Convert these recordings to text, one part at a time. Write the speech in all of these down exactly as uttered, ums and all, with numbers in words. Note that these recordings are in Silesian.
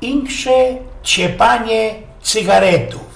Insze ciepanie cygaretōw.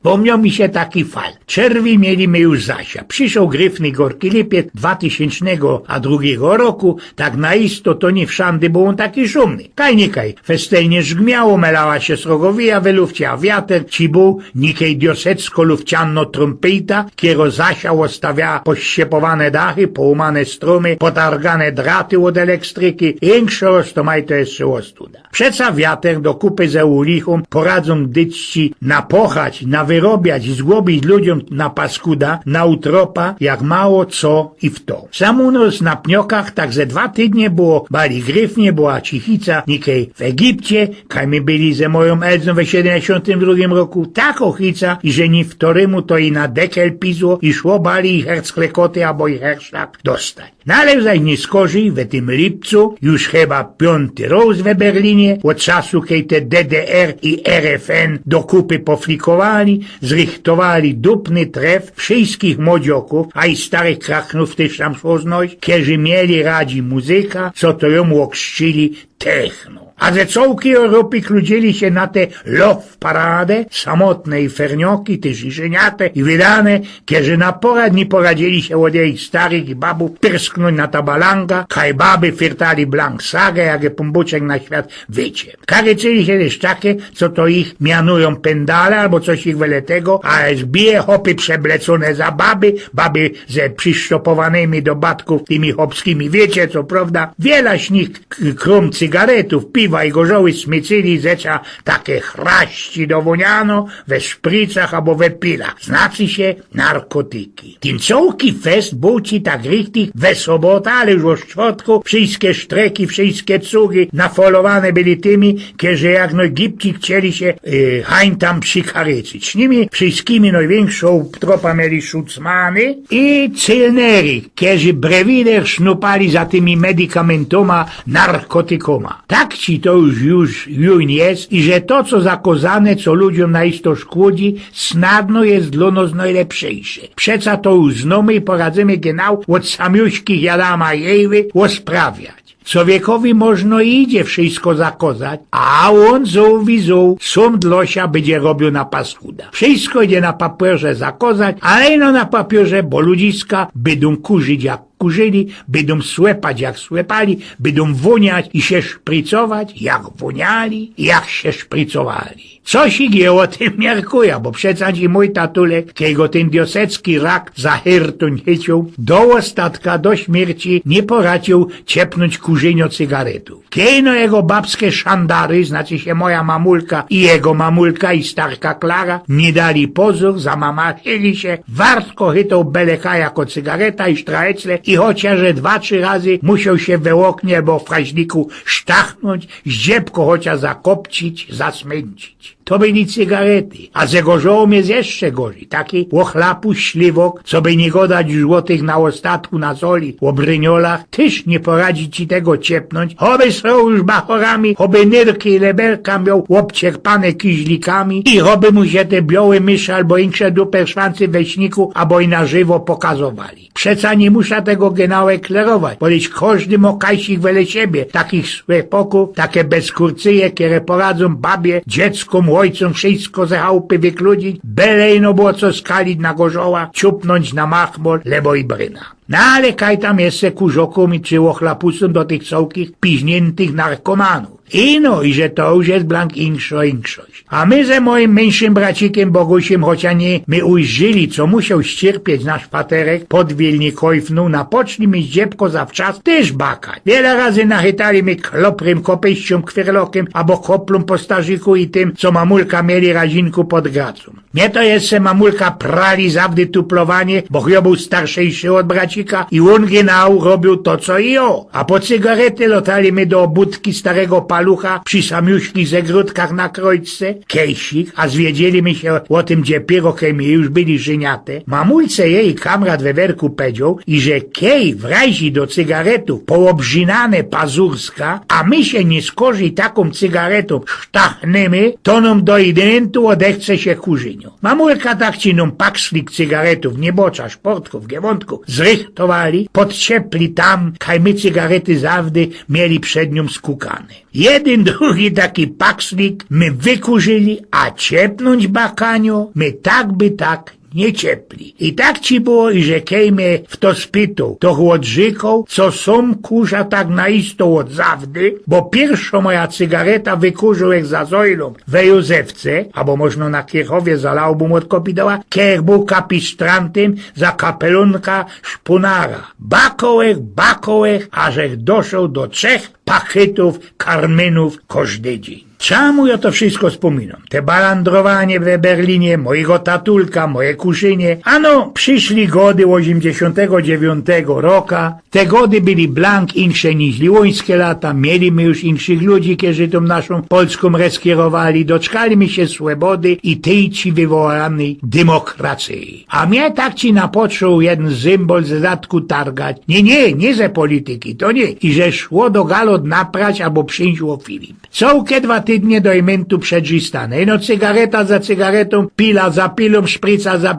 Pōmniŏ mi sie taki fal. Czerwi mieli my już za sia. Przyszoł gryfny gorki lipiec dwa tysiōncznego a drugigo roku, tak na isto to niy wszandy bōł ōn taki szumny. Kaj nikaj, festelnie żgmiało, melała sie srogowija we lufcie, a wiater cibōł, nikej diosecko lufcianno trōmpejta, kero za sia ôstawiała pościepowane dachy, połōmane strōmy, potargane draty ôd elekstriki, inkszo roztomajto jeszcze ôstuda. Przeca wiater do kupy ze ulichōm poradzōm dyczki napochać, nawyrobiać i zgłobić ludziōm na paskuda, na utropa, jak mało co i fto. Sam u nŏs na Pniokach tak ze dwa tydnie było bali gryfnie, była cichica, nikej w Egipcie, kaj my byli ze mojōm Elzōm we siedymdziesiōntym drugim roku, tako chica, iże niywtorymu to i na dekel pizło, i szło bali i hercklekoty, abo i herszak dostać. No ale zaś niyskorzij we tym lipcu, już chyba piōnty rŏz we Berlinie, ôd czasu, kej te D D R i R F N do kupy poflikowali, zrychtowali dupny tref wszyjskich młodziokōw, a i starych krachnōw tyż tam szło znojś, kerzi mieli radzi muzyka, co to jōm ôkrzcili techno. A ze cołkij Europy kludzili sie na te love parade, samotne i fernioki, tyż i żyniate, i wydane, kerzi na porad niy poradzili sie ôd jejich starych i babōw pyrsknōńć na ta balanga, kaj baby fyrtali blank sagę, jak je pōnbōczek na świat wycie. Karycyli sie tyż take, co to ich mianujōm pyndale, abo coś ich wele tego, a S B chopy przeblecōne za baby, baby ze przysztopowanymi do batkōw tymi chopskimi, wiecie, co prawda, wiela z nich k-, krōm cygaretōw, piwa i gorzoły smycyli, zecia take chraści do wōniano we szpricach abo we pilach. Znaczy sie narkotyki. Tyn cołki fest bōł ci tak richtig we sobota, ale już ô szczotku wszyjske sztreki, wszyjske cugi nafolowane byli tymi, kerzi jak nojgibcij chcieli sie, y, hań tam przikarycyć. Z nimi wszyjskimi nojwiynkszego tropa mieli szucmany i cylnery, kerzi brewider sznupali za tymi medikamentōma, narkotykōma. Tak ci to już, już, już je, iże to, co zakŏzane, co ludziōm na isto szkōdzi, snadno je dlŏ nŏs nojlepszyjsze. Przeca to uznōmy i poradzymy genau ôd samiuśkich Adama i Ewy ôsprawiać. Cowiekowi możno i idzie wszyjsko zakŏzać, a ôn zōł i zōł, sōm dlŏ sia bydzie robiył na paskuda. Wszyjsko idzie na papiōrze zakŏzać, ale ino na papiōrze, bo ludziska bydōm kurzić jak kurzyli, bydōm słepać jak słepali, bydōm wōniać i sie szpricować jak wōniali i jak sie szpricowali. Coś ich je ô tym miarkuja, bo przeca ci mōj tatulek, kej go tyn diosecki rak za hyrtōń chyciōł, do ôstatka, do śmierci niy poradziōł ciepnōńć kurzynio cygaretōw. Kej no jego babske szandary, znaczy sie moja mamulka i jego mamulka i starka Klara, niy dali pozōr, zamamachili sie, wartko chytoł bele kaj jako cygareta i sztraecle i chociaż dwa, trzi razy musioł sie we ôknie abo w faźniku sztachnōńć, zdziebko chociaż zakopcić, zasmyńcić. To byli cygarety, a ze gorzołōm je jeszcze gorzij. Taki ôchlapus śliwok, co by niy gŏdać już ô tych na ôstatku na zoli, ô bryniolach, tyż niy poradzi ci tego ciepnōńć, choby sroł już bachorami, choby nyrki i leberka mioł ôbcierpane kiźlikami i choby mu sie te biołe mysze abo insze duperszwancy we śniku abo i na żywo pokazowali. Przeca niy musza tego genau klerować, bo tyż kożdy mŏ kajsik wele siebie, takich słepokōw, take bezkurcyje, kere poradzōm babie, dzieckōm, ôjcōm, wszyjsko ze chałpy wykludzić, bele ino było co skalić na gorzoła, ciupnōńć na machmol, lebo i bryna. No ale kaj tam jeszcze kurzokōm i czy ôchlapusōm do tych cołkich piźniyntek narkomanōw. Ino, iże to już je blank inkszo, inkszość. A my ze mojim myńszym bracikiym Bogusiym, chocia niy my uźżyli, co musioł ściyrpieć nasz faterek, pod wilnie kojfnōł, napoczli my zdziebko zawczas tyż bakać. Wiela razy nachytali my kloprym, kopyściōm, kwyrlokym abo koplōm po starziku i tym, co mamulka mieli razinku pod gacōm. Mie to jeszcze mamulka prali zawdy tuplowanie, bo jŏ bōł starszejszy ôd bracika i ôn genau robiōł to, co i jŏ. A po cygarety lotali my do bōdki starego palucha przi samiuśkich zegrodkach na Krojczce, kejsik, a zwiedzieli my sie ô tym dopiyro, kej my już byli żyniate. Mamulce jeji kamrat we werku pedzioł, iże kej wrazi do cygaretōw poobrzynane pazurska, a my sie niyskorzij takōm cygaretōm sztachnymy, to nōm do ideńtu ôdechce sie kurzynio. Mamulka tak ci nōm pakslik cygaretōw, niybocza, szportkōw, giewōntkōw, zrych towali, podciepli tam, kaj my cygarety zawdy mieli przed niōm skukane. Jedyn, drugi taki pakslik my wykurzyli, a ciepnōńć bakanio my tak by tak niy ciepli. I tak ci było, iże kej mie fto spytoł, to chōm ôdrzykoł, co sōm, kurza, tak na isto ôd zawdy, bo piyrszŏ moja cygareta wykurziłech za Zojlōm we Józefce, abo możno na Kiechowie za Laubōm ôd Kopidoła, kej ech bōł kapistrantym za kapelōnka szpunara. Bakołech, bakołech, ażech doszoł do trzech pakietōw karmynōw kożdy dziyń. Czymu jo to wszysko spōminōm? Te balandrowanie we Berlinie, mojigo tatulka, moje kuszynie. Ano, prziszli gody ôziymdziesiōntego dziewiōntego roka. Te gody byli blank inksze niźli ôńske lata, mieli my już inkszych ludzi, kerzy tōm naszōm Polskōm reskierowali. Doczkali my sie swobody i tyj ci wywołanyj dymokracyje. A mie tak ci napoczōł jedyn zymbol ze statku targać. Niy, niy, niy ze polityki, to niy. Iże szło do Galot naprać abo przińć ô Filip. Cołke dwa tydnie do imyntu przedrzistane. Ino cygareta za cygaretōm, pila za pilōm, szprica za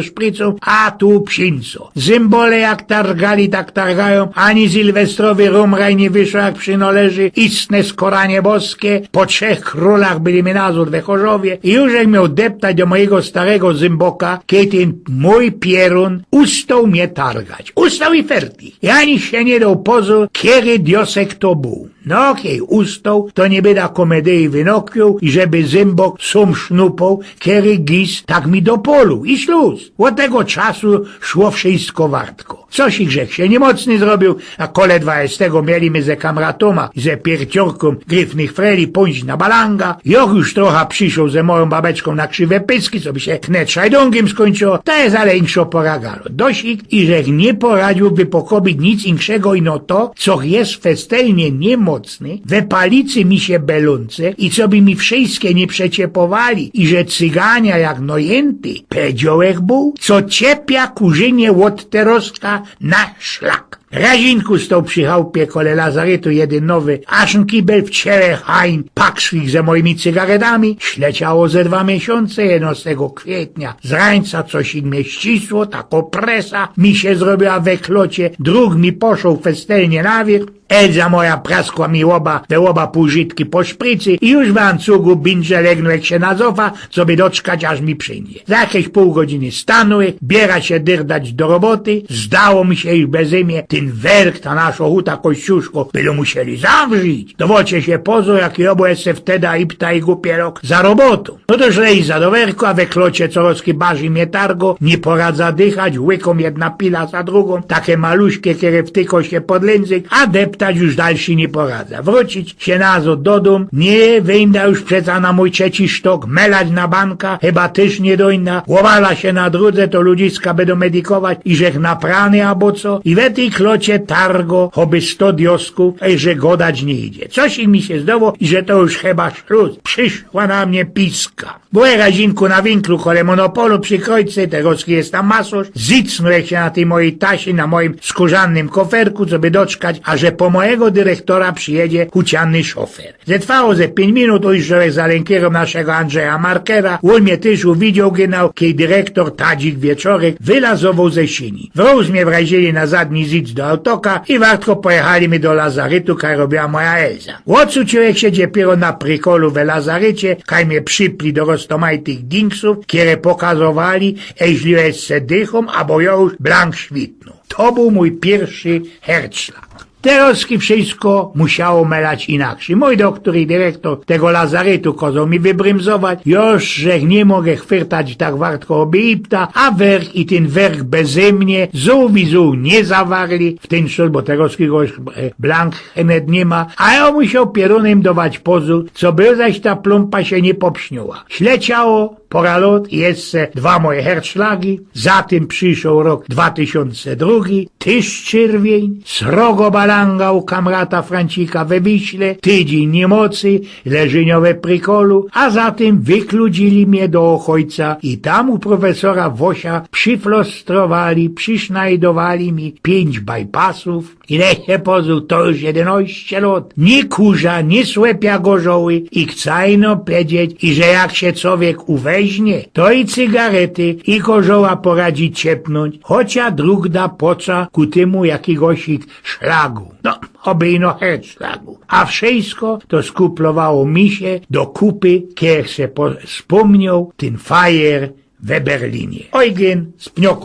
szpricōm, a tu psińco. Zymbole jak targali, tak targajōm, ani sylwestrowy rōmraj niy wyszoł jak przinŏleży, istne skoranie boskie. Po trzech krōlach byli my nazŏd we Chorzowie i już ech mioł deptać do mojigo starego zymboka, kej tyn mōj pierōn ustoł mie targać. Ustoł i fertich. I ani sie niy doł pozōr, kery diosek to bōł. No, kej ustoł, to niy byda komedyji wynokiōł i żeby zymbok sōm sznupōł, kery gis tak mi dopolōł. I śluz. Ôd tego czasu szło wszysko wartko. Coś ich żech sie niymocny zrobiōł, a kole dwadzestego mieli my ze kamratōma i ze pierciorkōm gryfnych freli pōńć na balanga. Joch już trocha prziszoł ze mojōm babeczkōm na krziwe pyski, co by sie wnet szajdōngym skōńczyło. To je ale inkszo pora, Galo. Dość ich, iżech niy poradziōł wypokobić nic inkszego ino to, co je festelnie niymocny, we palicy mi sie belōnce i co by mi wszyjske niy przeciepowali, iże cygania jak nojynty, pedziołech bōł, co ciepia Kurzynie ôd terŏzka na szlak. Razinku stoł przi chałpie kole lazarytu jedyn nowy, aż kibel w ciele hań, pakslik ze mojimi cygaretami, śleciało ze dwa miesiōnce, jedynŏstego kwietnia. Z rańca coś ich mie ścisło, tako presa mi sie zrobiła we klocie, drōg mi poszoł festelnie na wiyrch, Elza moja praskła mi ôba, we ôba półżytki po szpricy i już w ancugu bindże legnōł ech sie na zofa, coby doczkać, aż mi przińdzie. Za jakeś pōł godziny stanōł, biera sie dyrdać do roboty, zdało mi sie, iż bez mie tyn werk, ta naszo huta Kościuszko, byli musieli zawrzić. Dŏwŏcie sie pozōr, jaki jŏ bōł jeszcze wtedy ipta i gupierok za robotōm. No to szlejza do werku, a we klocie corŏz bardzij mie targo, niy poradza dychać, łykōm jedna pila za drugōm, take maluśke, kere wtyko sie pod lynzyk, a deptać już dalszyj niy poradza. Wrōcić sie nazŏd do dōm, niy wyńda już przeca na mōj trzeci sztok, melać na banka, chyba tyż niy dojda, ôbala sie na drōdze, to ludziska bydōm medikować, iżech naprany abo co, i we tyj klocie targo, choby sto dioskōw, ej, że godać niy idzie. Coś mi sie zdoło, iże to już chyba szluz. Prziszła na mie piska. Byłech razinku na winklu kole Monopolu przi krojce, terŏzki je tam masŏrz. Zycnōł ech sie na tyj mojij tasi, na mojim skōrzannym koferku, coby doczkać, aże po mojigo dyrektora przijedzie huciany szofer. Zetwało ze piyńć minut, ujrzołech za lenkierōm naszego Andrzeja Markera, ôn mie tyż uwidzioł, genau kej dyrektor tadzik wieczorek wylazowoł ze sini. Wrōz mie wrazili na zadni zyc do autoka i wartko pojechali my do lazarytu, kaj robiła moja Elza. Ôcuciłech sie dopiyro na prikolu we lazarycie, kaj mie przipli do roztomajtych dinksōw, kere pokazowali, ej, iże jeszcze dychōm, abo jŏ już blank świtnōł. To bōł mōj piyrszy hercszlag. Terŏzki wszysko musiało melać inakszyj. Mōj doktōr i dyrektor tego lazarytu kozoł mi wybrymzować. Jŏ żech niy mōg fyrtać tak wartko ôbejpta, a werk i tyn werk beze mie zōwizu niy zawarli w tyn sztōr, bo terŏzki go już, e, blank wnet niy ma, a jŏ musioł pierōnym dŏwać pozōr, coby zaś ta plōmpa sie niy popsniła. Śleciało pora lŏt i jeszcze dwa moje hercszlagi, za tym prziszoł rok dwa tysiōnce drugi, tyż czyrwiyń, srogo Anga u kamrata Francika we Wiśle, tydziyń niymocy, leżyniŏ we Prikolu, a za tym wykludzili mie do Ôchojca i tam u profesora Wosia przifostrowali, przisznajdowali mi piyńć bajpasōw. I dej sie pozōr, to już jedynŏście lŏt. Ni kurza, ni słepia gorzoły i chcã ino pedzieć, i że jak sie cowiek uweźnie, to i cygarety, i gorzoła poradzi ciepnōńć, chocia drōg da poca ku tymu jakigoś szlagu. No, ôby ino hec szlagu. A wszysko to skuplowało mi sie do kupy, kej se po-, spōmniŏł tyn fajer we Berlinie. Eugen z Pniokōw.